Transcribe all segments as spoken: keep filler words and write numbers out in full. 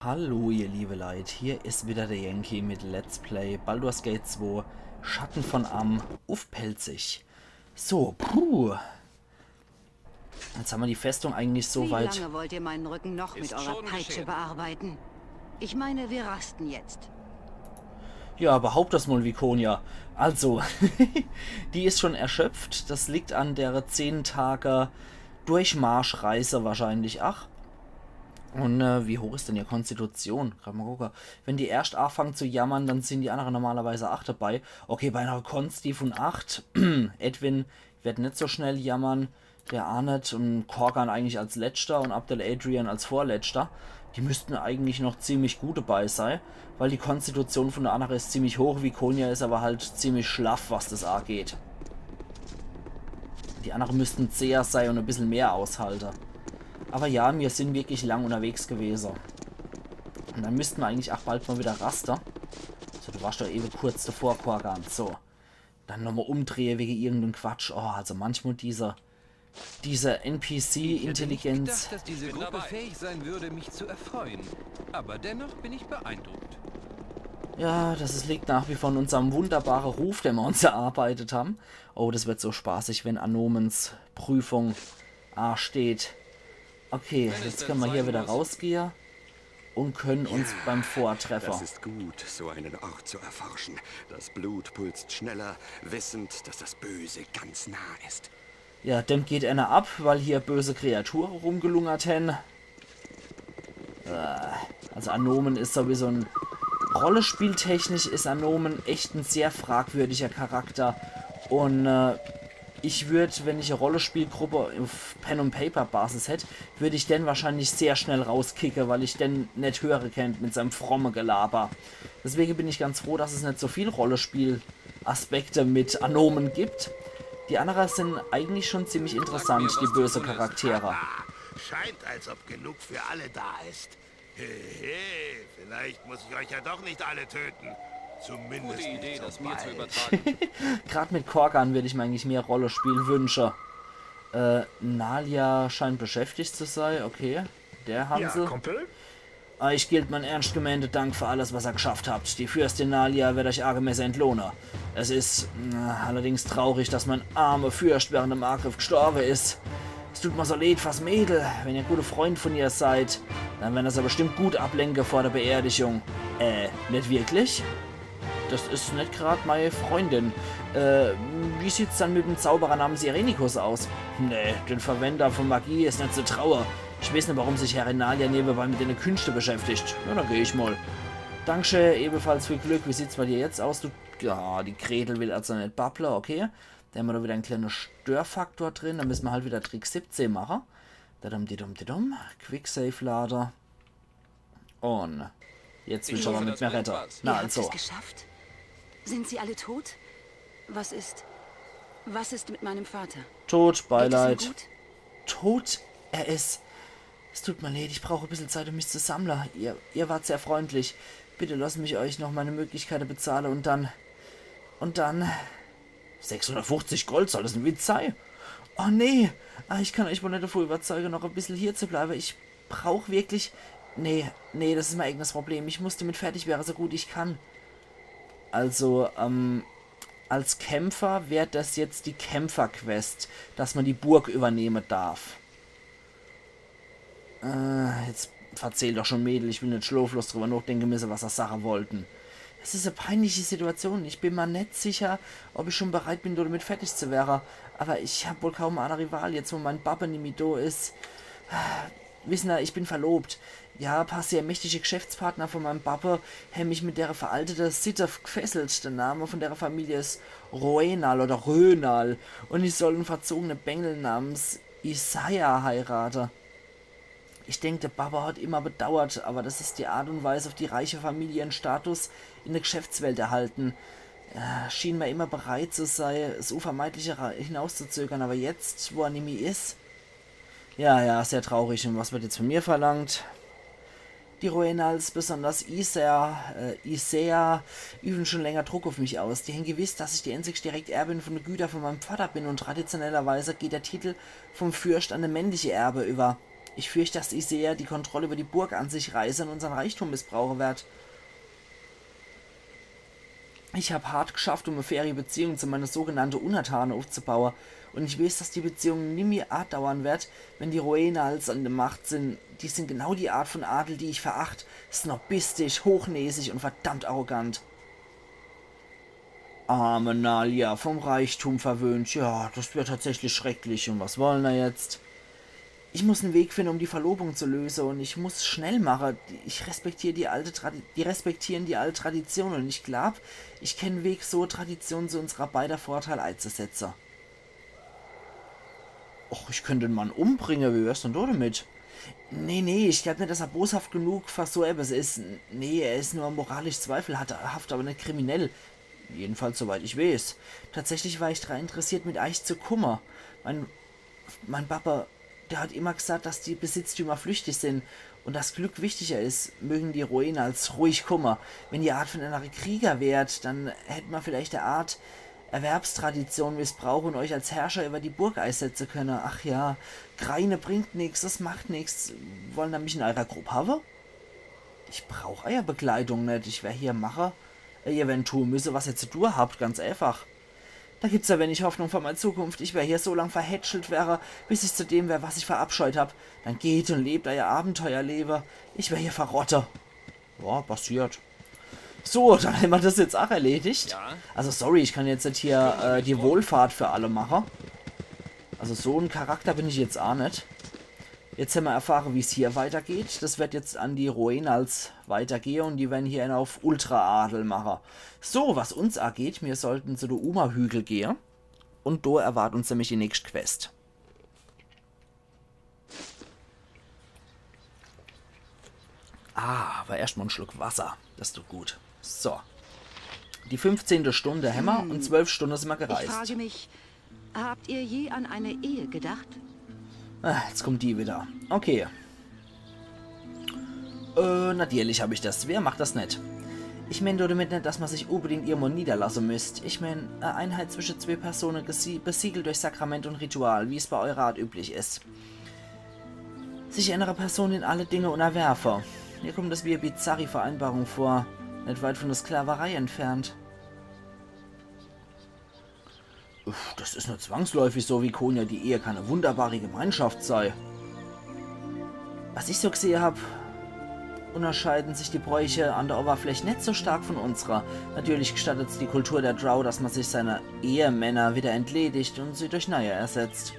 Hallo ihr liebe Leit, hier is wieder der Yankee mit Let's Play Baldur's Gate zwei Schatten von Amn uff Pälzisch. So, puh. Jetzt hammer die Festung eigentlich so weit. Wie lange wollt ihr meinen Rücken noch mit eurer Peitsche bearbeiten? Ich meine, wir rasten jetzt. Ja, behaupt das mal, Viconia. Also, die is schon erschöpft. Das liegt an der zehn Tage Durchmarschreise wahrscheinlich. Ach. Un äh, wie hoch is denn ihr Konstitution? Grad mal gucke. Wenn die erscht aafangt zu jammern, dann sin die annere normalerweise ach dabei. Okay, bei ner Konsti von acht. Edwin werd net so schnell jammern. Der Arnett un Korgan eigentlich als Letschter un Abdel Adrian als Vorletschter. Die müssten eigentlich noch ziemlich gut dabei sei, weil die Konstitution von der annere is ziemlich hoch. Viconia is aber halt ziemlich schlaff, was das ageht. Die annere müssten zäher sei un e bissel mehr aushalte. Aber ja, mir sin wirklich lang unterwegs gewese. Un dann müssten mir eigentlich ach bald mal wieder raste. So, du warst doch ewe kurz davor, Korgan. So. Dann nochmal umdrehe wege irgendem Quatsch. Oh, also manchmal diese, diese N P C-Intelligenz. Ich hätte nicht gedacht, dass diese Gruppe fähig sein würde, mich zu erfreuen. Aber dennoch bin ich beeindruckt. Ja, das is, liegt nach wie vor an unserm wunderbare Ruf, den mir uns erarbeitet hammer. Oh, das wird so spaßig, wenn Anomens Prüfung asteht. Okay, jetzt könne mir hier wieder rausgehe un könne uns beim Fort treffe. Das ist gut, so einen Ort zu erforschen. Das Blut pulst schneller, wissend, dass das Böse ganz nah ist. Ja, dem geht eener ab, weil hier böse Kreature rumgelungert hen. Äh, also Anomen is sowieso en, rollespieltechnisch is Anomen echt en sehr fragwürdiger Charakter. Un äh, ich würd, wenn ich e Rollespielgruppe uff Pen-and-Paper-Basis hätt, würd ich den wahrscheinlich sehr schnell rauskicke, weil ich den net höre kennt mit seinem fromme Gelaber. Deswege bin ich ganz froh, dass es net so viel Rollespiel-Aspekte mit Anomen gibt. Die annere sin eigentlich schon ziemlich interessant, die böse Charaktere. Scheint, als ob genug für alle da ist. Hehe, vielleicht muss ich euch ja doch nicht alle töten. Zumindest nicht so bald. Grad mit Korgan würd ich mir eigentlich mehr Rollespiel wünsche. Äh, Nalia scheint beschäftigt zu sei, okay. Der Hansel. Ja, Kumpel? Euch gilt mein ernst gemeinte Dank für alles, was ihr geschafft habt. Die Fürstin Nalia wird euch argemesse entlohne. Es is äh, allerdings traurig, dass mein arme Fürscht während dem Angriff gestorbe is. Es tut mir so leed fürs Mädel. Wenn ihr gute Freund von ihr seid, dann wer'n das aber bestimmt gut ablenke vor der Beerdigung. Äh, net wirklich? Das is net grad mei Freundin. Äh, wie sieht's dann mit dem Zauberer namens Irenicus aus? Nee, den Verwender von Magie is net zu traue. Ich weeß net, warum sich Herrin Nalia nebenbei mit dene Künschte beschäftigt. Na, dann geh ich mal. Dankeschön, ebenfalls viel Glück. Wie sieht's bei dir jetzt aus? Du, ja, die Gretel will also net babble, okay. Da hämmer do wieder en kleine Störfaktor drin. Da müsse mer halt wieder Trick siebzehn mache. Dadum, didum, didum. Quicksave-Lade. Un jetzt will ich aber mit mir rette. Na, also. Ihr habt es geschafft? Sind sie alle tot? Was ist, was ist mit meinem Vater? Tot, Beileid. Geht es ihm gut? Tot? Er is. Es tut mir leid, ich brauch e bissel Zeit, um mich zu sammle. Ihr, ihr wart sehr freundlich. Bitte lasst mich euch noch meine Möglichkeite bezahle un dann. Un dann. Sechshundertfünfzig Gold, soll das en Witz sei? Oh nee, ah, ich kann euch wohl net davon überzeuge, noch e bissel hier zu bleibe. Ich brauch wirklich. Nee, nee, das is mein eigenes Problem. Ich muss damit fertig wäre, so gut ich kann. Also, ähm, als Kämpfer wär das jetzt die Kämpferquest, dass man die Burg übernehme darf. Äh, jetzt verzähl doch schon, Mädel, ich will net schloflos drüber nochdenke misse, was er sache wollten. Es is e peinliche Situation. Ich bin mer net sicher, ob ich schon bereit bin, damit fertig zu wäre. Aber ich hab wohl kaum e annere Wahl, jetzt wo mein Babbe nimmi do is. Wissen er, ich bin verlobt. Ja, paar sehr mächtige Geschäftspartner von meinem Babbe hän mich mit dere veraltete Sitte gfesselt. Der Name von dere Familie is Roenal oder Rönal. Un ich soll en verzogene Bengel namens Isaiah heirate. Ich denk, der Babbe hat immer bedauert, aber das is die Art un Weise, auf die reiche Familie ihren Status in der Geschäftswelt erhalten. Er schien mer immer bereit zu sei, es Unvermeidliche ra-, hinauszuzögern, aber jetzt, wo er nimmi is, Ja, ja, sehr traurig. Un was wird jetzt von mir verlangt? Die Roenals, besonders Isea, äh, Isea, üben schon länger Druck auf mich aus. Die hän gewiss, dass ich die einzigste Direkterbin von de Güter von meinem Vater bin un traditionellerweise geht der Titel vom Fürscht an de männliche Erbe über. Ich fürcht, dass Isea die Kontrolle über die Burg an sich reiße und unsern Reichtum missbrauche werd. Ich hab hart geschafft, um e faire Beziehung zu meine sogenannte Untertane aufzubaue. Und ich weeß, dass die Beziehung nimmi adauern werd, wenn die Roenals an de Macht sin. Die sin genau die Art von Adel, die ich veracht. Snobistisch, hochnäsig und verdammt arrogant. Arme Nalia, vom Reichtum verwöhnt. Ja, das wär tatsächlich schrecklich. Und was wollen er jetzt? Ich muss en Weg finde, um die Verlobung zu löse. Und ich muss schnell mache. Ich respektier die alte Tradi die respektieren die alte Tradition. Und ich glaub, ich kenn en Weg, so Tradition zu unserer beider Vorteil einzusetze. Och, ich könnt den Mann umbringe. Wie wär's denn do damit? Nee, nee, ich glaub net, dass er boshaft genug für so etwas is. Nee, er is nur moralisch zweifelhaft, aber net kriminell. Jedenfalls soweit ich weeß. Tatsächlich war ich dran interessiert, mit eich zu kumme. Mein, mein Papa, der hat immer gesagt, dass die Besitztümer flüchtig sin und das Glück wichtiger is. Mögen die Roenals ruhig kumme. Wenn ihr Art von ennere Krieger wärt, dann hätt mer vielleicht e Art Erwerbstradition missbrauche und euch als Herrscher über die Burg eisetze könne. Ach ja, Greine bringt nix, das macht nix. Wollen er mich in eurer Grupp hawe? Ich brauch eier Begleitung net. Ich wer hier mache, äh, ihr wenn tue müsse, was ihr zu tue habt, ganz einfach. Da gibt's ja wenig Hoffnung für meine Zukunft. Ich wer hier so lang verhätschelt wäre, bis ich zu dem wer, was ich verabscheut hab. Dann geht und lebt eier Abenteuerlewe. Ich wer hier verrotte. Ja, passiert. So, dann hämmer das jetzt ach erledigt. Ja? Also sorry, ich kann jetzt net hier äh, die Wohlfahrt für alle mache. Also so en Charakter bin ich jetzt ach net. Jetzt hämmer erfahre, wie's hier weitergeht. Das werd jetzt an die Roenals weitergehe und die werden hier eener auf Ultra-Adel mache. So, was uns ageht, mir sollten zu de Uma-Hügel gehe. Und do erwart uns nämlich die nächst Quest. Ah, aber erscht mal en Schluck Wasser. Das tut gut. So. Die fünfzehnte Stunde hämmer und zwölf Stunde sin mer gereist. Ich frage mich, habt ihr je an eine Ehe gedacht? Ah, jetzt kommt die wieder. Okay. Äh, natürlich hab ich das. Wer macht das net? Ich mein nur damit net, dass mer sich unbedingt irgendwo niederlasse müsst. Ich mein, e Einheit zwischen zwei Persone, besiegelt durch Sakrament und Ritual, wie's bei eurer Art üblich is. Sich ennere Persone in alle Dinge unterwerfe. Mir kommt das wie e bizarri Vereinbarung vor, net weit von der Sklaverei entfernt. Uff, das is net zwangsläufig so, wie Konya die Ehe kann e wunderbare Gemeinschaft sei. Was ich so gesehe hab, unterscheiden sich die Bräuche an der Oberfläch net so stark von unserer. Natürlich gestattet's die Kultur der Drow, dass man sich seiner Ehemänner wieder entledigt und sie durch neie ersetzt.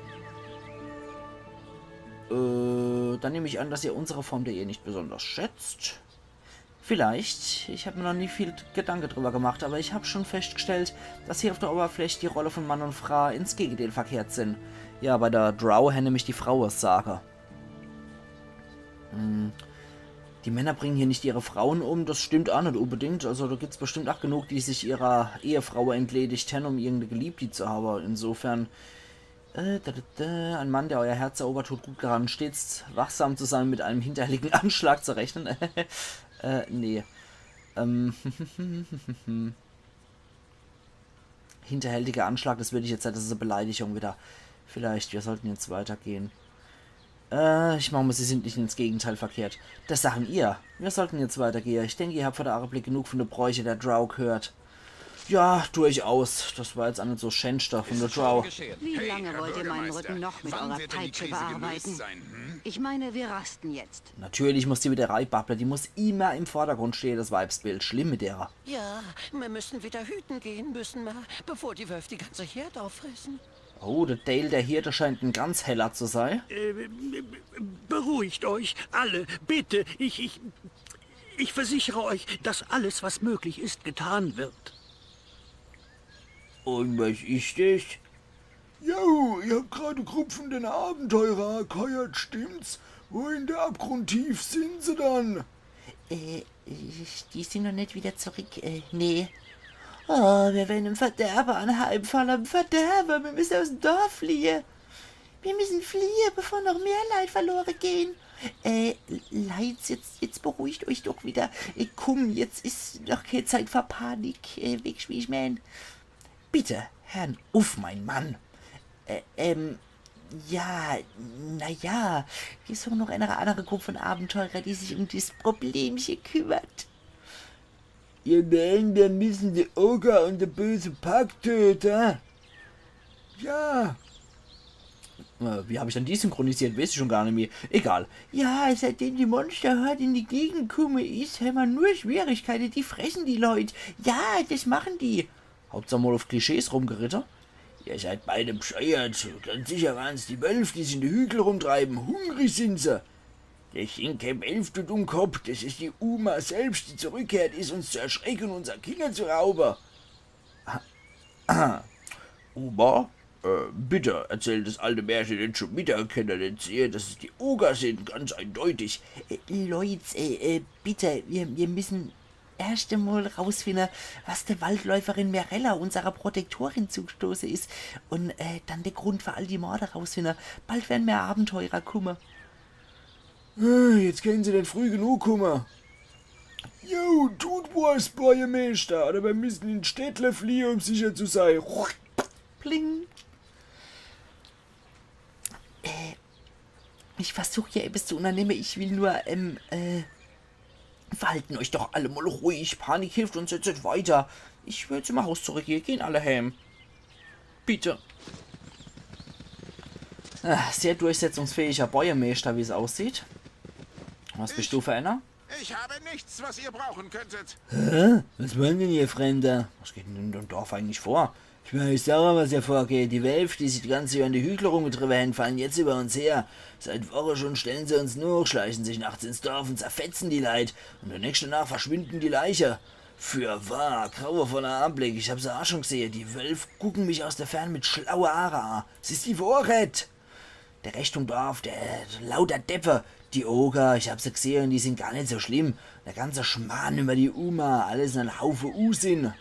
Äh, dann nehm ich an, dass ihr unsere Form der Ehe nicht besonders schätzt. Vielleicht. Ich hab mir noch nie viel Gedanke drüber gemacht, aber ich hab schon festgestellt, dass hier auf der Oberfläch die Rolle von Mann und Frau ins Gegendeel verkehrt sind. Ja, bei der Drow hänn nämlich die Fraue sage. Hm. Die Männer bringen hier nicht ihre Frauen um, das stimmt auch nicht unbedingt. Also da gibt's bestimmt auch genug, die sich ihrer Ehefrau entledigt hänn, um irgendeine Geliebte zu haben. Insofern Äh, da, da, da. Ein Mann, der euer Herz erobert, tut gut daran, stets wachsam zu sein, mit einem hinterhältigen Anschlag zu rechnen. Äh, nee. Ähm. Hinterhältiger Anschlag, das würde ich jetzt, das is e Beleidigung wieder. Vielleicht, wir sollten jetzt weitergehen. Äh, ich mach mal, sie sind nicht ins Gegenteil verkehrt. Das sagen ihr. Wir sollten jetzt weitergehen. Ich denke, ihr habt für den Augenblick genug von der Bräuche der Drow gehört. Ja, durchaus. Das war jetzt auch nicht so Schenster von der Drow. Wie lange wollt ihr meinen Rücken noch mit eurer Peitsche bearbeiten? Ich meine, wir rasten jetzt. Natürlich muss die wieder reibabbeln. Die muss immer im Vordergrund stehen, das Weibsbild. Schlimm mit derer. Ja, wir müssen wieder hüten gehen, müssen wir, bevor die Wölfe die ganze Herde auffressen. Oh, der Dale, der Hirte, scheint ein ganz heller zu sein. Äh, beruhigt euch, alle, bitte. Ich, ich, ich versichere euch, dass alles, was möglich ist, getan wird. Und was ist das? Jo, ihr habt gerade Grupp von den Abenteurer gehört, stimmt's? Wo in der Abgrundtief sind sie dann? Äh, die sind noch nicht wieder zurück, äh, nee. Oh, wir werden im Verderbe anheimfalle, im Verderbe. Wir müssen aus dem Dorf fliehen. Wir müssen fliehen, bevor noch mehr Leid verloren gehen. Äh, Leid, jetzt, jetzt beruhigt euch doch wieder. Äh, komm, jetzt ist noch keine Zeit für Panik, äh, weescht, wie ich mein. Bitte, hern uff, mein Mann. Äh, ähm, Ja, na ja, mir suchen noch e annere Grupp vun Abenteurer, die sich um des Problemche kümmert. Ihr meint, mir missen die Oger un de böse Pack töte? Ja. Äh, wie hab ich dann die synchronisiert? Weeß ich schun gar nimmi. Egal. Ja, seitdem die Monsterhord in die Gegend kumme is, hämmer nur Schwierigkeite. Die fressen die Leut. Ja, des machen die. Hauptsach mol uff Klischees rumgeritte. Ihr seid beide bscheuert. Ganz sicher waren's die Wölf, die sich in de Hügel rumtreiben. Hungrig sin se. Des sin kä Wölf, du Dummkopp. Des is die Uma selbscht, die zurückkehrt is, uns zu erschrecke un unser Kinner zu raube. Uma? Äh, bitte, erzähl des alte Märche net schun widder, kennt er net sehe, dass es die Oger sin, ganz eindeutig. Äh, Leut, äh, äh, bitte, mir, mir missen erscht emol rausfinne, was de Waldläuferin Merella, unserer Protektorin, zugestoße is. Un, äh, dann de Grund für all die Morde rausfinne. Bald wern mehr Abenteurer kumme. Äh, jetzt kennen se net früh genug kumme. Jo, tut was, Bäuermeeschter, oder mir missen in Städtle fliehe, um sicher zu sei. Pling. Äh, ich versuch jo ebbes zu unnernemme. Ich will nur, ähm, äh, verhalten euch doch alle mol ruhig. Panik hilft uns jetzt net weiter. Ich würd zum Haus zurückgehe. Gehn alle heim. Bitte. Ah, sehr durchsetzungsfähiger Bäuermeeschter, wie's aussieht. Was bist du für einer? Ich habe nichts, was ihr brauchen könntet. Hä? Was wollen denn ihr Fremde? Was geht denn in dem Dorf eigentlich vor? Ich mein, ich sag, was hier vorgeht. Die Wölf, die sich die ganze Zeit in die Hügel rumgetriebe hän, fallen jetzt über uns her. Seit Woche schon stellen se uns noch, schleichen sich nachts ins Dorf und zerfetzen die Leit. Und die nächste Nacht verschwinden die Leiche. Fürwahr, grauenvoller Anblick. Ich hab se auch schon gesehe. Die Wölf gucken mich aus der Ferne mit schlaue Aare an. S is die Wohrheit. Der Rest vom Dorf, der, lauter Deppe. Die Oger, ich hab se gesehe, die sin gar net so schlimm. Der ganze Schmarrn über die Uma, alles en Haufe Unsinn.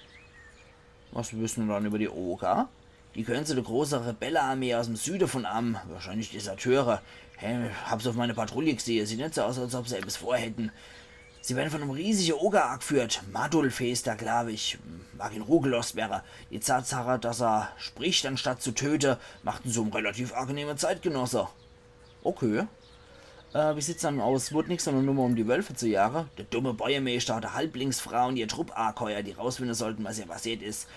Was wissen wir dann über die Oger? Die gehören zu der großen Rebellenarmee aus dem Süden von Am. Wahrscheinlich Deserteure. Hey, hab se auf meiner Patrouille gesehe. Sieht net so aus, als ob se etwas vorhätten. Sie werden von einem riesigen Oger angeführt. Madulf heißt er, glaub ich. Mag in Ruhe gelost wäre. Die Tatsache, dass er spricht, anstatt zu töten, macht ihn zu einem relativ angenehmen Zeitgenosse. Okay. Äh, wie sieht's dann aus? Wurde nix unternommen, um die Wölfe zu jagen? Der dumme Bäuermeeschter hat e Halblingsfrau und ihr Trupp angeheuert, die rausfinden sollten, was hier passiert is.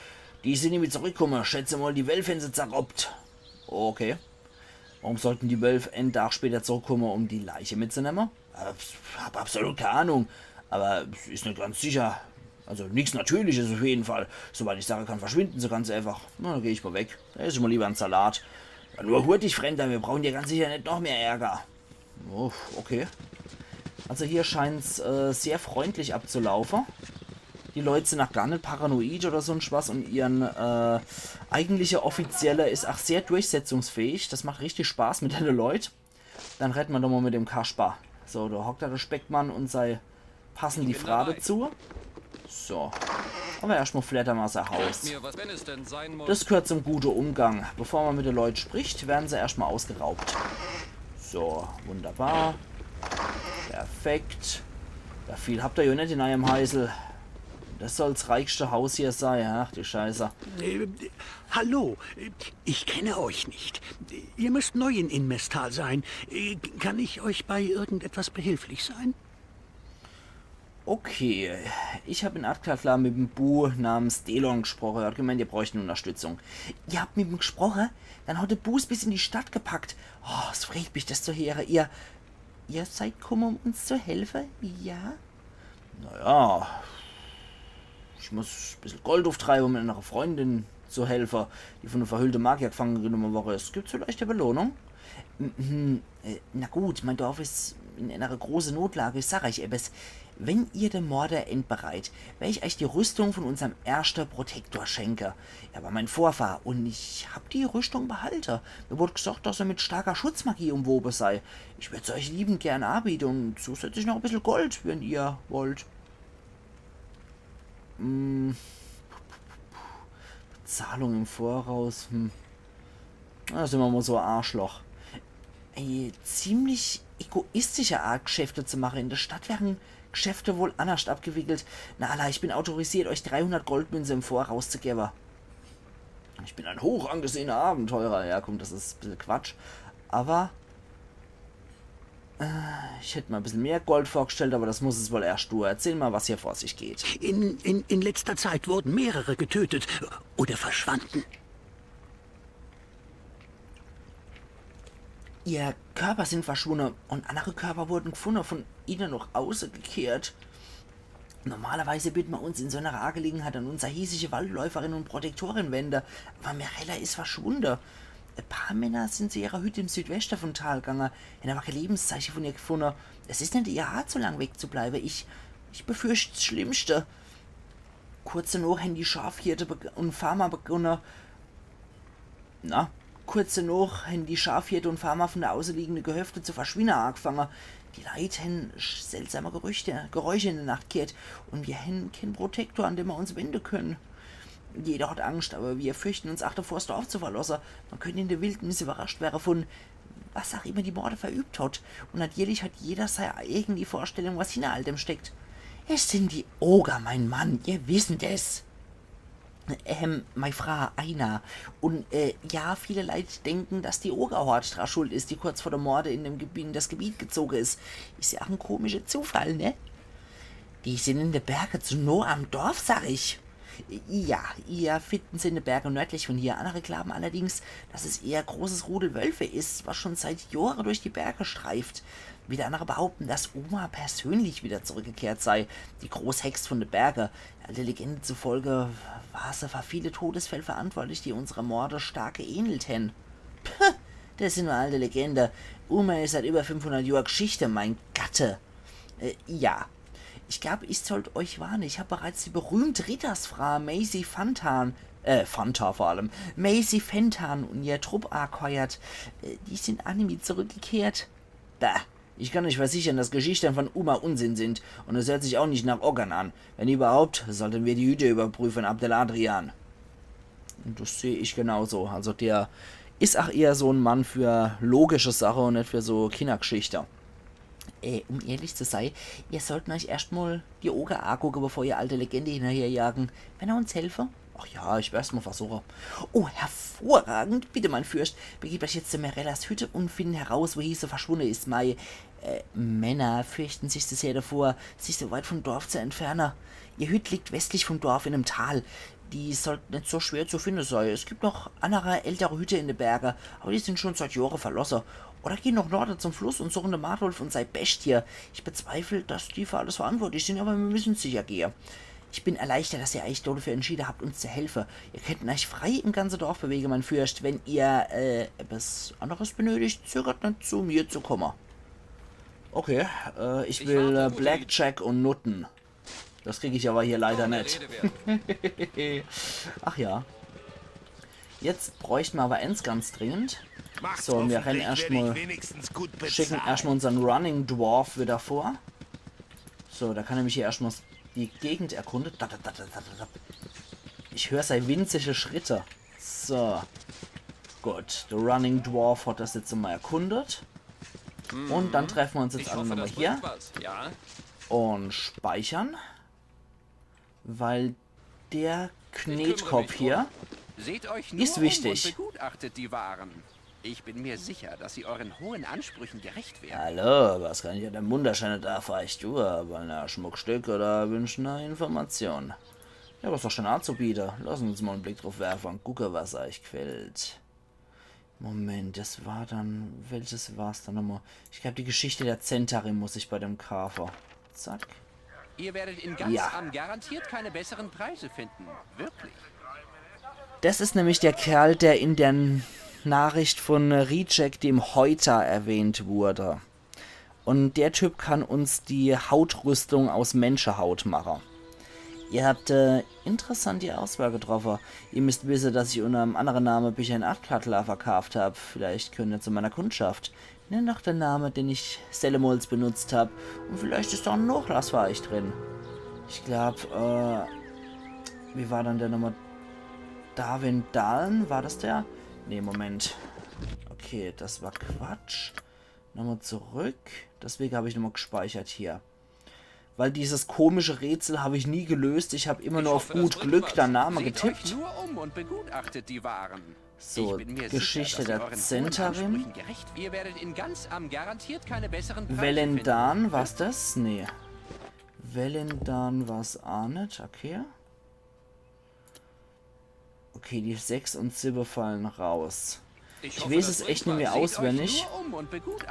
Die sin nimmi zurückgekommen. Schätze mal, die Wölfe hän se zerroppt. Okay. Warum sollten die Wölfe en Tag später zurückkommen, um die Leiche mitzunehmen? Äh, hab absolut keine Ahnung. Aber s is net ganz sicher. Also nix Natürliches auf jeden Fall. Soweit ich sagen kann, verschwinden se ganz einfach. Na, dann geh ich mal weg. Da ess ich mal lieber en Salat. Ja, nur hurtig, Fremder, wir brauchen dir ganz sicher net noch mehr Ärger. Uff, okay. Also hier scheint's, äh, sehr freundlich abzulaufen. Die Leute sind auch gar net paranoid oder sonst was und ihren, äh, eigentliche Offizielle is auch sehr durchsetzungsfähig. Das macht richtig Spaß mit den Leuten. Dann redden wir doch mal mit dem Kasper. So, da hockt da der Speckmann und sei passen die Frau dazu. So. Aber erscht mal flattern wir sei Haus. Mir was, wenn es denn sein muss. Das gehört zum guten Umgang. Bevor man mit den Leuten spricht, werden sie erscht mal ausgeraubt. So, wunderbar. Perfekt. Ja, viel habt ihr ja net in eurem Heisel. Das soll's reichste Haus hier sei. Ach, die Scheiße. Äh, hallo, ich kenne euch nicht. Ihr müsst neu in Inmestal sein. Äh, kann ich euch bei irgendetwas behilflich sein? Okay, ich hab in Atkatla mit em Bu namens Delon gesprochen. Er hat gemeint, ihr bräuchten Unterstützung. Ihr habt mit ihm gesprochen? Dann hat der Bu's bis in die Stadt gepackt. Oh, es freut mich, das zu hören. Ihr, ihr seid gekommen, um uns zu helfen? Ja? Naja, ich muss bissel Gold auftreiben, um einer Freundin zu helfen, die von einem verhüllten Magier gefangen genommen worden ist. Gibt's vielleicht eine Belohnung? Mhm, äh, na gut, mein Dorf ist in einer großen Notlage, ich sag euch etwas. Wenn ihr dem Morde entbereit, werde ich euch die Rüstung von unserem ersten Protektor schenken. Er war mein Vorfahr und ich hab die Rüstung behalten. Mir wurde gesagt, dass er mit starker Schutzmagie umwoben sei. Ich würd's euch liebend gern anbieten und zusätzlich noch ein bisschen Gold, wenn ihr wollt. Hm. Bezahlung im Voraus, hm. Na, sind wir mal so ein Arschloch. Ey, ziemlich egoistische Art, Geschäfte zu machen. In der Stadt werden Geschäfte wohl anders abgewickelt. Na alla, ich bin autorisiert, euch dreihundert Goldmünze im Voraus zu geben. Ich bin ein hochangesehener Abenteurer. Ja, komm, das is e bissel Quatsch. Aber äh, ich hätt mir e bissel mehr Gold vorgestellt, aber das muss es wohl erscht du. Erzähl mal, was hier vor sich geht. In, in, in letzter Zeit wurden mehrere getötet oder verschwanden. Ihr Körper sind verschwunden und andere Körper wurden gefunden, von innen nach außen gekehrt. Normalerweise würd mer uns in so einer Angelegenheit an unsere hiesige Waldläuferin und Protektorin wenden, aber Mirella is verschwunden. E paar Männer sind zu ihrer Hütte im Südwesten vom Tal gegangen, haben aber kein Lebenszeichen von ihr gefunden. Es is nicht in ihrer Art, so lang wegzubleiben. Ich, ich befürcht das Schlimmste. Kurz danach haben die Schafhirte beg- und Farmer begonnen, na, kurz danach haben die Schafhirte und Farmer von der außenliegenden Gehöfte zu verschwinden angefangen. Die Leute haben sch- seltsame Gerüchte, Geräusche in der Nacht gehört und wir haben keinen Protektor, an den wir uns wenden können. Jeder hat Angst, aber wir fürchten uns, acht vors Dorf zu verlassen. Man könnte in der Wildnis überrascht werden von was auch immer die Morde verübt hat. Und natürlich hat jeder seine eigene Vorstellung, was hinter all dem steckt. Es sind die Oger, mein Mann, ihr wissen das. Ähm, mei Fraa, Aina. Und, äh, ja, viele Leute denken, dass die Ogerhort dra schuld is, die kurz vor de Morde in dem Gebiet, in das Gebiet gezogen is. Is ja auch ein komischer Zufall, ne? Die sind in de Berge zu nah am Dorf, sag ich. Ja, ihr finden sie in de Berge nördlich von hier. Andere glauben allerdings, dass es eher großes Rudel Wölfe is, was schon seit Jahren durch die Berge streift. Wieder andere behaupten, dass Uma persönlich wieder zurückgekehrt sei. Die Großhex von de Berge. Alter Legende zufolge war sie für viele Todesfälle verantwortlich, die unsere Morde stark geähnelt haben. Puh, das sind nur alte Legende. Uma is seit über fünfhundert Jahren Geschichte, mein Gatte. Äh, ja. Ich glaub, ich sollt euch warnen. Ich hab bereits die berühmte Rittersfraa Macy Fantan, äh, Fanta vor allem, Macy Fentan und ihr Trupp angeheuert. Äh, die sind animi zurückgekehrt. Bah, ich kann euch versichern, dass Geschichten von Uma Unsinn sind und es hört sich auch nicht nach Ogern an. Wenn überhaupt, sollten wir die Hütte überprüfen, Abdeladrian. Und das seh ich genauso. Also der is auch eher so ein Mann für logische Sache und nicht für so Kindergeschichte. Äh, um ehrlich zu sein, ihr sollten euch erscht mal die Oger angucken, bevor ihr alte Legende hinterherjagen. Wenn er uns helfe? Ach ja, ich werd's mal versuchen. Oh, hervorragend. Bitte, mein Fürst, begebt euch jetzt zu Merellas Hütte und finden heraus, wohin sie verschwunden is. Mei, äh, Männer fürchten sich zu sehr davor, sich so weit vom Dorf zu entfernen. Ihr Hütt liegt westlich vom Dorf in einem Tal. Die sollte nicht so schwer zu finden sein. Es gibt noch andere ältere Hütte in de Berge, aber die sind schon seit Jahren verlassen. Oder gehen noch Norden zum Fluss und suchen de Martwulf und sei Bestie. Ich bezweifle, dass die für alles verantwortlich sind, aber wir müssen sicher gehen. Ich bin erleichtert, dass ihr euch dafür entschieden habt, uns zu helfen. Ihr könnt euch frei im ganzen Dorf bewegen, mein Fürst. Wenn ihr, äh, etwas anderes benötigt, zögert nicht, zu mir zu kommen. Okay, äh, ich will äh, Blackjack und Nutten. Das krieg ich aber hier leider nicht. Ach ja. Jetzt bräuchten wir aber eins ganz dringend. So, wir rennen erscht mal, schicken erscht mal unseren Running Dwarf wieder vor. So, da kann er mich hier erscht mal die Gegend erkunden. Da, da, da, da, da, da. Ich höre seine winzige Schritte. So. Gut, der Running Dwarf hat das jetzt mal erkundet. Und dann treffen wir uns jetzt alle nochmal hier. Und speichern. Weil der Knetkopf hier is wichtig. Begutachtet die Waren. Ich bin mir sicher, dass sie euren hohen Ansprüchen gerecht werden. Hallo, was kann ich an dem wunderschönen Tag für euch tun? Wollen ihr ein Schmuckstück oder wünschen eine Information? Ja, was doch schon anzubieten. Lass uns mal einen Blick drauf werfen und gucken, was euch gefällt. Moment, das war dann, welches war's dann nochmal? Ich glaube, die Geschichte der Zentari muss ich bei dem kaufen. Zack. Ihr werdet in Gansam garantiert keine besseren Preise finden. Wirklich. Das ist nämlich der Kerl, der in der Nachricht von Reject, dem Häuter, erwähnt wurde. Und der Typ kann uns die Hautrüstung aus Menschehaut machen. Ihr habt äh, interessante Auswahl getroffen. Ihr müsst wissen, dass ich unter einem anderen Namen Bücher in Achtkartler verkauft habe. Vielleicht gehören ihr zu meiner Kundschaft. Nennt doch den Namen, den ich sellemols benutzt habe. Und vielleicht ist da ein Nachlass für euch drin. Ich glaube, äh, wie war dann der nochmal? Darwin Dahlen, war das der? Nee, Moment. Okay, das war Quatsch. Nochmal zurück. Deswegen habe ich nochmal gespeichert hier. Weil dieses komische Rätsel hab ich nie gelöst. Ich hab immer nur auf gut Glück der Name getippt. Nur um und begutachtet die Waren. So, Geschichte der Zentarim. Ihr werdet in Gansam garantiert keine besseren Preise Velendan, war's das? Nee. Velendan war's aa net, okay. Okay, die sechs und siwwe fallen raus. Ich weeß es echt nimmi auswendig.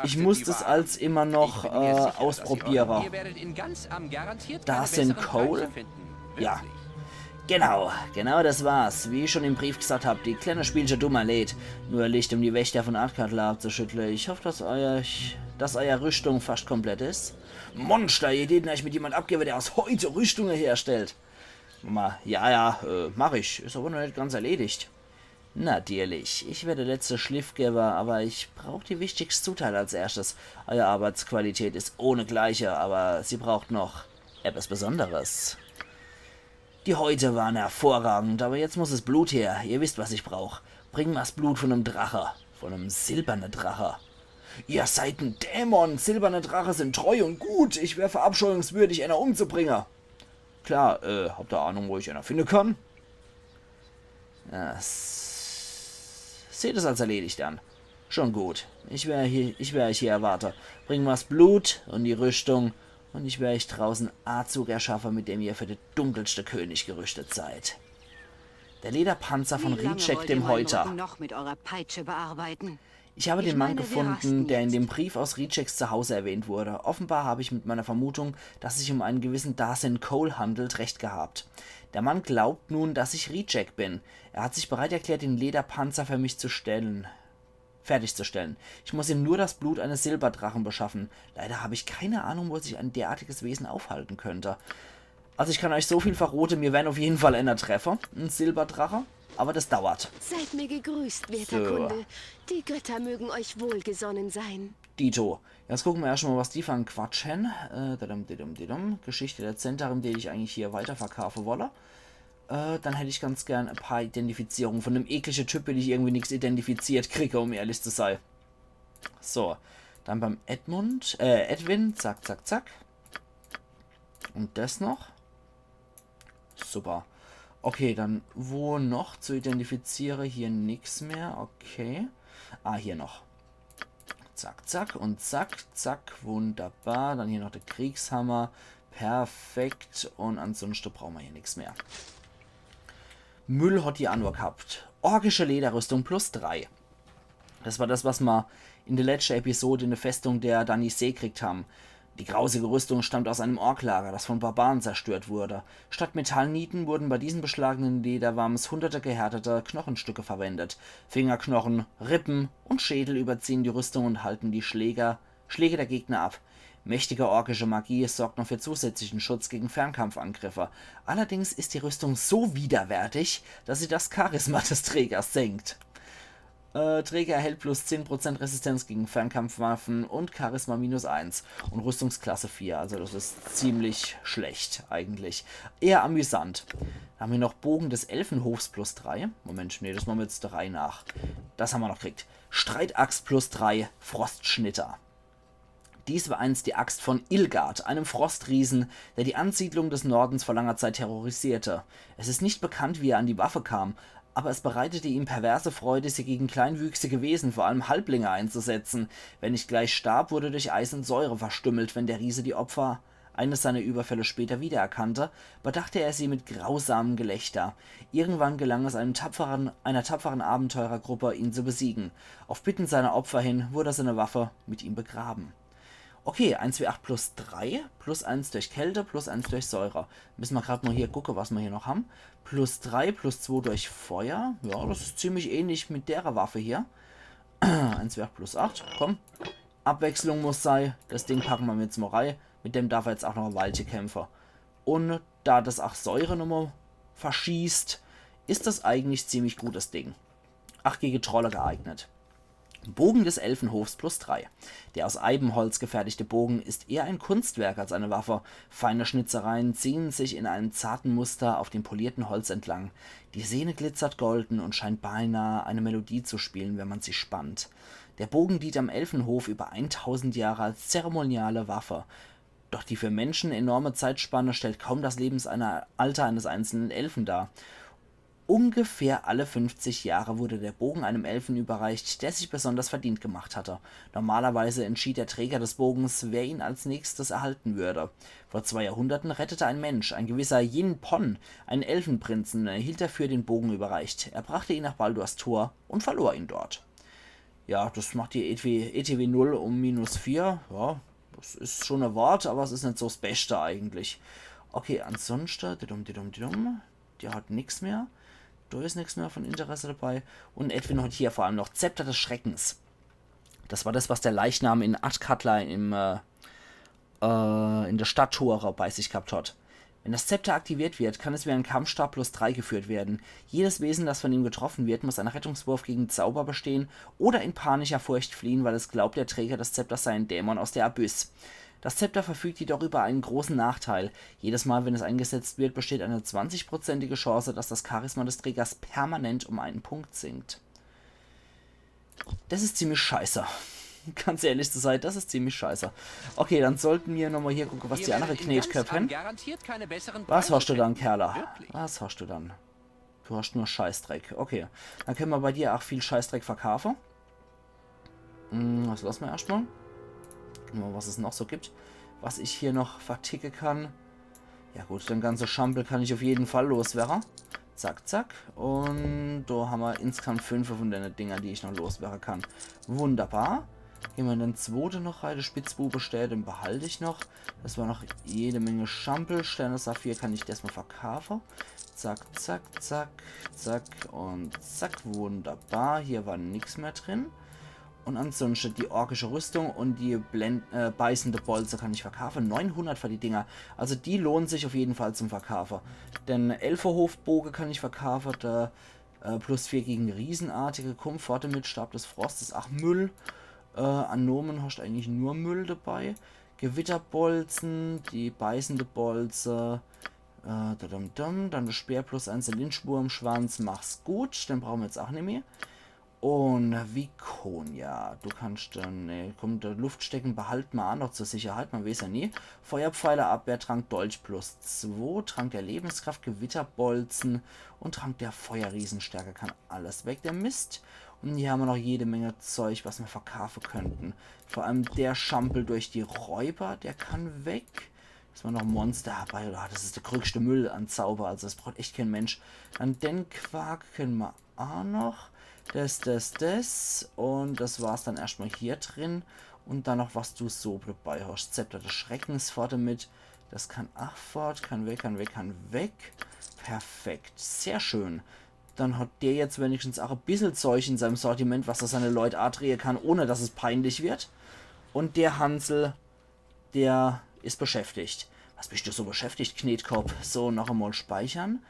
Ich muss das als immer noch äh, ausprobiere. Tarsin Cole? Ja. Genau, genau das war's. Wie ich schon im Brief gesagt hab, die kleine Spielche dummer Led. Nur Licht, um die Wächter von Athkatla abzuschüttle. Ich hoff, dass euer, dass euer Rüschtung fascht komplett is. Monster, ihr deet eich mit jemand abgewwe, der aus Häute Rüschtunge herstellt. Mama, ja, ja, äh, mach ich. Is awwer noch net ganz erledigt. Natierlich, ich wär de letzte Schliffgeber, awwer ich brauch die wichtigste Zutat als erschtes. Eier Arbeitsqualität is ohne Gleiche, awwer sie braucht noch etwas Besonderes. Die Häute waren hervorragend, awwer jetzt muss es Blut her. Ihr wisst, was ich brauch. Bring mer's Blut von em Drache. Von em silberne Drache. Ihr seid en Dämon. Silberne Drache sin treu und gut. Ich wär verabscheuungswürdig, ener umzubringe. Klar, äh, habt ihr Ahnung, wo ich ener finde kann? Das seht es als erledigt an. Schon gut. Ich wär hier, ich wär euch hier erwarte. Bring mer's Blut und die Rüschtung und ich wär euch draußen Azug erschaffe, mit dem ihr für de dunkelste König gerüstet seid. Der Lederpanzer von Ricek, dem Häuter. Noch mit eurer Peitsche bearbeiten. Ich habe den Mann gefunden, der in dem Brief aus Riceks Zuhause erwähnt wurde. Offenbar habe ich mit meiner Vermutung, dass es sich um einen gewissen Tarsin Cole handelt, recht gehabt. Der Mann glaubt nun, dass ich Ricek bin. Er hat sich bereit erklärt, den Lederpanzer für mich zu stellen. Fertigzustellen. Ich muss ihm nur das Blut eines Silberdrachen beschaffen. Leider habe ich keine Ahnung, wo sich ein derartiges Wesen aufhalten könnte. Also ich kann euch so viel verrote, mir wern auf jeden Fall ener treffe. En Silberdrache. Awwer das dauert. Seid mir gegrüßt, werter Kunde. Die Götter mögen euch wohlgesonnen sein. Dito. Jetzt gucke mer erscht mal, was die für en Quatsch hän. Äh, didum, didum, didum. Geschichte der Zentarim, die ich eigentlich hier weiterverkaafe wolle. Äh, dann hätt ich ganz gern e paar Identifizierunge von dem eklige Typ, den ich irgendwie nix identifiziert kriege, um ehrlich zu sei. So, dann beim Edmund, äh, Edwin, zack, zack, zack. Und das noch. Super. Okay, dann wo noch zu identifiziere? Hier nix mehr. Okay. Ah, hier noch. Zack, zack und zack, zack. Wunderbar. Dann hier noch de Kriegshammer. Perfekt. Und ansonsten brauche mer hier nix mehr. Müll hat die Anwur gehabt. Orkische Lederrüstung plus drei. Das war das, was mer in de letschte Episode in de Festung der Danisse kriegt ham. Die grausige Rüstung stammt aus einem Orklager, das von Barbaren zerstört wurde. Statt Metallnieten wurden bei diesen beschlagenen Lederwams hunderte gehärtete Knochenstücke verwendet. Fingerknochen, Rippen und Schädel überziehen die Rüstung und halten die Schläger, Schläge der Gegner ab. Mächtige orkische Magie sorgt noch für zusätzlichen Schutz gegen Fernkampfangriffe. Allerdings ist die Rüstung so widerwärtig, dass sie das Charisma des Trägers senkt. Äh, Träger erhält plus zehn Prozent Resistenz gegen Fernkampfwaffen und Charisma minus eins und Rüstungsklasse vier, also das ist ziemlich schlecht eigentlich. Eher amüsant. Dann ham mer noch Bogen des Elfenhofs plus drei. Moment, nee, das mache mer jetzt der Reih nach. Das ham mer noch gekriegt. Streitaxt plus drei, Frostschnitter. Dies war einst die Axt von Ilgard, einem Frostriesen, der die Ansiedlung des Nordens vor langer Zeit terrorisierte. Es ist nicht bekannt, wie er an die Waffe kam, aber es bereitete ihm perverse Freude, sie gegen kleinwüchsige Wesen, vor allem Halblinge, einzusetzen. Wenn nicht gleich starb, wurde durch Eis und Säure verstümmelt, wenn der Riese die Opfer eines seiner Überfälle später wiedererkannte, bedachte er sie mit grausamem Gelächter. Irgendwann gelang es einem tapferen, einer tapferen Abenteurergruppe, ihn zu besiegen. Auf Bitten seiner Opfer hin wurde seine Waffe mit ihm begraben. Okay, eins W acht plus drei, plus eins durch Kälte, plus eins durch Säure. Müsse mer grad mal hier gucke, was mer hier noch ham. Plus drei, plus zwei durch Feuer. Ja, das ist ziemlich ähnlich mit derer Waffe hier. eins W acht plus acht, komm. Abwechslung muss sei. Das Ding packe mer jetzt mal rei. Mit dem darf er jetzt auch noch e Weilche kämpfe. Und da das auch Säure nochmal verschießt, ist das eigentlich ziemlich gutes Ding. Ach, gegen Trolle geeignet. Bogen des Elfenhofs plus drei. Der aus Eibenholz gefertigte Bogen ist eher ein Kunstwerk als eine Waffe. Feine Schnitzereien ziehen sich in einem zarten Muster auf dem polierten Holz entlang. Die Sehne glitzert golden und scheint beinahe eine Melodie zu spielen, wenn man sie spannt. Der Bogen dient am Elfenhof über eintausend Jahre als zeremoniale Waffe. Doch die für Menschen enorme Zeitspanne stellt kaum das Lebensalter eines einzelnen Elfen dar. Ungefähr alle fünfzig Jahre wurde der Bogen einem Elfen überreicht, der sich besonders verdient gemacht hatte. Normalerweise entschied der Träger des Bogens, wer ihn als nächstes erhalten würde. Vor zwei Jahrhunderten rettete ein Mensch, ein gewisser Yin Pon, einen Elfenprinzen und erhielt dafür den Bogen überreicht. Er brachte ihn nach Baldurs Tor und verlor ihn dort. Ja, das macht die E T W, E T W null um minus vier. Ja, das is schon e Wort, aber es is net so s Beschte eigentlich. Okay, ansonschte, didum, didum, didum, der hat nix mehr. Do is nix mehr von Interesse dabei. Und Edwin hat hier vor allem noch Zepter des Schreckens. Das war das, was der Leichnam in Athkatla im, äh, äh, in der Stadttore bei sich gehabt hat. Wenn das Zepter aktiviert wird, kann es wie ein Kampfstab plus drei geführt werden. Jedes Wesen, das von ihm getroffen wird, muss einen Rettungswurf gegen Zauber bestehen oder in panischer Furcht fliehen, weil es glaubt, der Träger des Zepters sei ein Dämon aus der Abyss. Das Zepter verfügt jedoch über einen großen Nachteil. Jedes Mal, wenn es eingesetzt wird, besteht eine zwanzigprozentige Chance, dass das Charisma des Trägers permanent um einen Punkt sinkt. Das is ziemlich scheiße. Ganz ehrlich zu sein, das is ziemlich scheiße. Okay, dann sollten mir nochmal hier gucke, was die andere Knetköpp hän. Was hast du dann, Kerle? Was hast du dann? Du hast nur Scheißdreck. Okay, dann kenne mer bei dir auch viel Scheißdreck verkaafe. Hm, das lasse mer erscht mal. Gucke mer, was es noch so gibt. Was ich hier noch verticke kann. Ja gut, den ganze Schampel kann ich auf jeden Fall loswerre. Zack, zack. Und do hammer insgesamt fünfe von dene Dinger, die ich noch loswerre kann. Wunderbar. Gehn mer in den zwote noch rein, de Spitzbubesteer, den behalt ich noch. Das war noch jede Menge Schampel. Stern und Saphir kann ich erscht mal verkaafe. Zack, zack, zack, zack und zack. Wunderbar. Hier war nix mehr drin. Und ansonschte die orkische Rüstung und die Blen äh, beißende Bolze kann ich verkaafe. Neunhundert für die Dinger. Also die lohnen sich auf jeden Fall zum Verkaafe. Den Elfehofboge kann ich verkaafe, der äh, plus vier gegen Riesenartige. Komm fort demit, Stab des Frostes. Ach, Müll. Äh, an Nomen hast eigentlich nur Müll dabei. Gewitterbolzen, die beißende Bolze. Äh, dadum, dum. Dann das Speer plus eins, der Lynchwurmschwanz. Mach's gut, den brauche mer jetzt auch nimmi. Und Viconia, du kannst dann, ne, komm, de Luftstecken behalt mer auch noch zur Sicherheit, man weiß ja nie. Feuerpfeile, Abwehrtrank, Dolch plus zwei, Trank der Lebenskraft, Gewitterbolzen und Trank der Feuerriesenstärke, kann alles weg, der Mist. Und hier hammer noch jede Menge Zeug, was mer verkaafe könnten. Vor allem der Schampel durch die Räuber, der kann weg. Dass mer noch Monster dabei, oder? Das is der größte Müll an Zauber, also das braucht echt kein Mensch. Dann den Quark kenne mer auch noch. Das, das, das. Und das war's dann erscht mal hier drin. Und dann noch, was du so dabei hast. Zepter des Schreckens fort demit. Das kann auch fort, kann weg, kann weg, kann weg. Perfekt, sehr schön. Dann hat der jetzt wenigstens auch e bissel Zeug in seinem Sortiment, was er seine Leut adrehe kann, ohne dass es peinlich wird. Und der Hansel, der is beschäftigt. Was bist du so beschäftigt, Knetkopp? So, noch einmal speichern.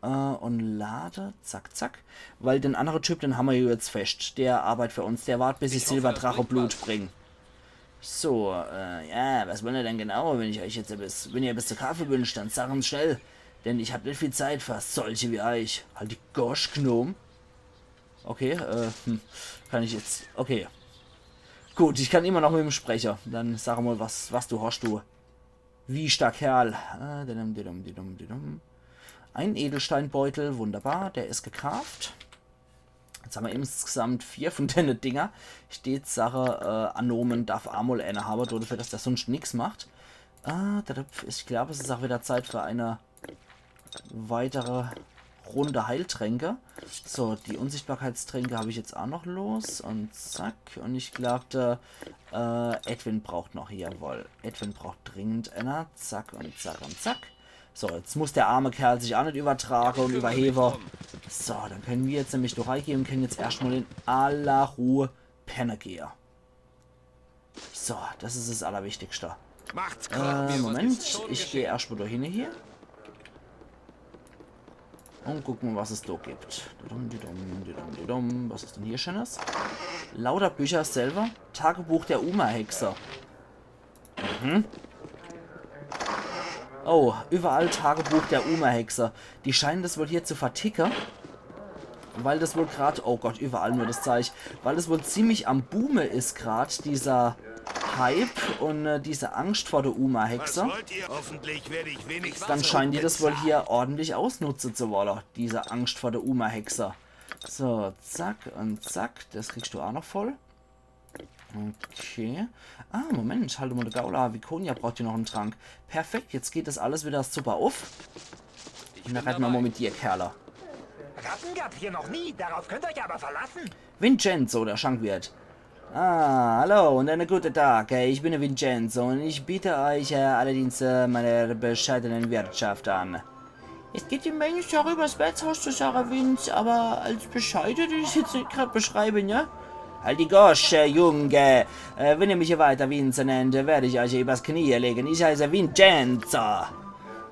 Äh, und lade. Zack, zack. Weil den andere Typ, den hammer jo jetzt fescht. Der arbeit für uns. Der wart, bis ich Silberdrache Blut bring. So, äh, ja, was wollen ihr denn genau? Wenn ich euch jetzt etwas, wenn ihr etwas zu kaufe wünscht, dann sagen's schnell. Denn ich hab net viel Zeit für solche wie euch. Halt die Gosch, Gnom. Okay, äh, hm, kann ich jetzt, okay. Gut, ich kann immer noch mit ihm spreche. Dann sag mal, was, was du hast, du wieschter Kerl. Äh, didum, didum, didum, didum. Ein Edelsteinbeutel, wunderbar, der is gekaaft. Jetzt hammer insgesamt vier von dene Dinger. Steht Sache, äh, an Nomen darf emol eener habe, dafür, dass der sunscht nix macht. Äh, dadum, ich glaub, es is auch wieder Zeit für eine weitere Runde Heiltränke. So, die Unsichtbarkeitstränke hab ich jetzt auch noch los. Und zack. Und ich glaub, der äh, Edwin braucht noch, jawohl. Edwin braucht dringend eener. Zack und zack und zack. So, jetzt muss der arme Kerl sich auch net übertrage und überhewe. So, dann kenne mir jetzt nämlich do reigeh und kenne jetzt erscht mal in aller Ruhe penne gehe. So, das is das Allerwichtigste. Macht's klar, äh, mir wird Moment, jetzt schon ich geh geschehen. Erscht mal do hin hier. Und gucke, was es do gibt. Didum, didum, didum, didum. Was is denn hier Schönes? Lauter Bücher selber. Tagebuch der Uma-Hexe. Mhm. Oh, überall Tagebuch der Uma-Hexe. Die scheinen das wohl hier zu verticke. Weil das wohl grad, oh Gott, überall nur das Zeug. Weil das wohl ziemlich am Boome is grad, dieser Hype und äh, diese Angst vor der Uma-Hexe, Hoffentlich werde ich wenigstens. Dann scheinen die das wohl hier ordentlich ausnutzen zu wollen, diese Angst vor der Uma-Hexe. So, zack und zack. Das kriegst du auch noch voll. Okay. Ah, Moment, halt mal, der Gaula Viconia braucht hier noch einen Trank. Perfekt, jetzt geht das alles wieder super auf. Und dann reden wir mal mit dir, Kerle. Ratten gab's hier noch nie, darauf könnt ihr euch aber verlassen. Vincenzo, der Schankwirt. Ah, hallo und einen guten Tag. Äh, Ich bin der Vincenzo und ich biete euch äh, allerdings äh, meine bescheidenen Wirtschaft an. Es geht um meine Sache übers Wirtshaus zu sagen, Vince, aber als bescheide, das ist jetzt nicht gerade beschreiben, ja? Halt die Gosche, Junge. Äh, wenn ihr mich hier weiter Vince nennt, werde ich euch übers Knie legen. Ich heiße Vincenzo.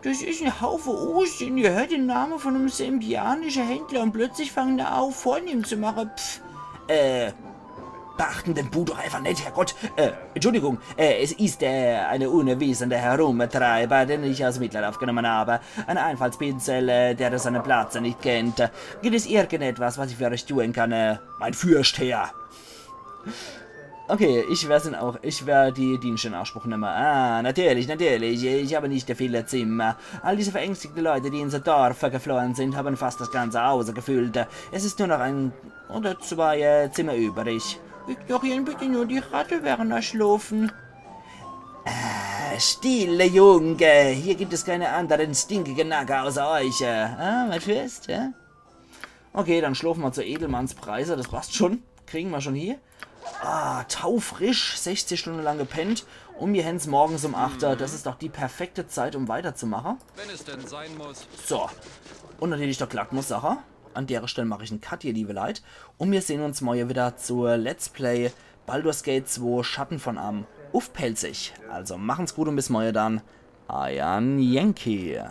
Das ist ein Haufe Unsinn. Ihr hört den Namen von einem sembianischen Händler und plötzlich fangen da auf, vornehm zu machen. Pff, äh, beachten den Bu doch einfach nicht, Herrgott. Äh, Entschuldigung, äh, es ist äh, eine unwissende Herumtreiber, den ich aus Mitleid aufgenommen habe. Ein Einfaltspinsel, äh, der seinen Platz nicht kennt. Gibt es irgendetwas, was ich für euch tun kann? Äh, mein Fürst, Herr. Okay, ich werd's dann auch, ich werd die Dienste in Anspruch nehmen. Ah, natürlich, natürlich, ich habe nicht viele Zimmer. All diese verängstigten Leute, die ins Dorf geflohen sind, haben fast das ganze Haus gefüllt. Es ist nur noch ein oder zwei äh, Zimmer übrig. Ignorieren bitte nur die Ratte, während er schlafen. Ah, stille Junge, hier gibt es keine anderen stinkigen Nager außer euch. Äh. Ah, mein Fürst, ja? Okay, dann schlafen wir zu Edelmannspreise, das passt schon. Kriegen wir schon hier. Ah, taufrisch, sechzig Stunden lang gepennt. Und wir hän's morgens um acht Uhr. Das ist doch die perfekte Zeit, um weiterzumachen. Wenn es denn sein muss. So. Und natürlich der Glattmus-Sache. An der Stelle mache ich einen Cut, ihr liebe Leute. Und wir sehen uns morgen wieder zur Let's Play Baldur's Gate zwei Schatten von Amn uff Pälzisch. Also machen's gut und bis morgen dann. Euer Yankee.